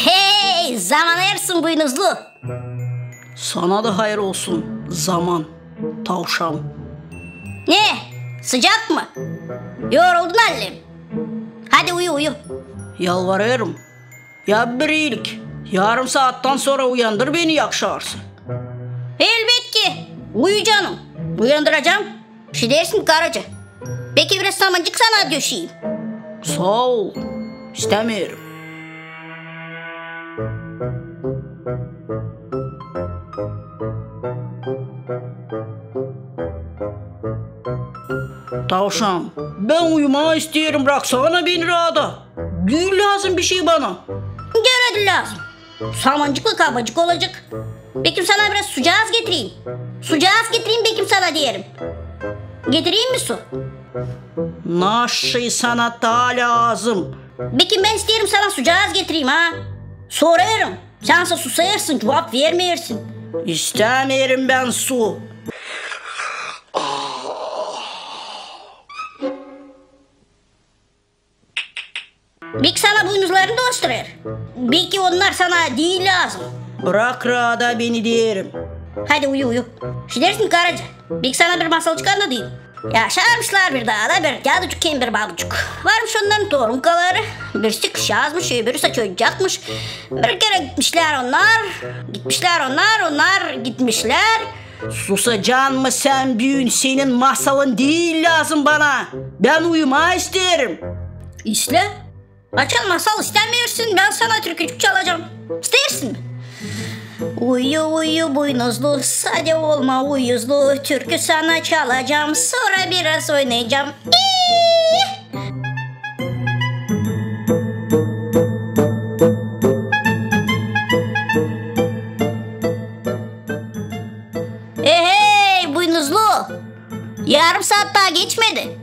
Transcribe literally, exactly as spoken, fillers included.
Hey, zaman ersin, buynuzlu. Sana da hayır olsun zaman, tavşan. Ne? Sıcak mı? Yoruldun, allem. Hadi uyu, uyu. Yalvarêrım. Yap bir iilik. Yarım saattan sora uyandır beni, yakışarsa. Elbetki. Uyu, canım. Uyandıracam. İşidersin, karaca? Beki biraz samancık sana döşeyim? Saa ol. İstämeerim. Tavşan, bän uyumaa isteerim, braksana beni raada. Diil lääzım bişey bana. Genä dä lääzım. Samancıklı kabacık olacek. Bekim sana biraz sucaaz getireyim? Sucaaz getireyim bekim sana, deerim. Getireyim mi su? Naşey sana taa lääzım? Bekim bän isteerim sana sucaaz getireyim, ha? Sorêrım. Sän sä susêrsın, cuvap vermeersin. İstämeerim bän su. Beki sana buynuzlarını doostêr. Beki onnar sana diil lääzım. Brak raada beni, deerim. Hadi uyu, uyu. İşidersin, karaca? Beki sana bir masalcık annadayım. Yaşarmışlar bir daada bir cadıcık hem bir babucuk. Varmış onnarın torunkaları. Birisi kızçaazmış, öbürüsü çocukmış. Bir kerä gitmişlär onnar. Gitmişlär onnar, onnar gitmişlär. Susacan mı sän büün? Senin masalın diil lääzım bana. Bän uyumaa isteerim. İslä. Açan masal istämeersin, bän sana türkücük çalacam. İsteersin mi? Uyu, uyu, buynuzlu, sade olma uyuzlu, türkü sana çalacam, sora biraz oynayacam. İi! Ehey, buynuzlu! Yarım saat taa geçmedi.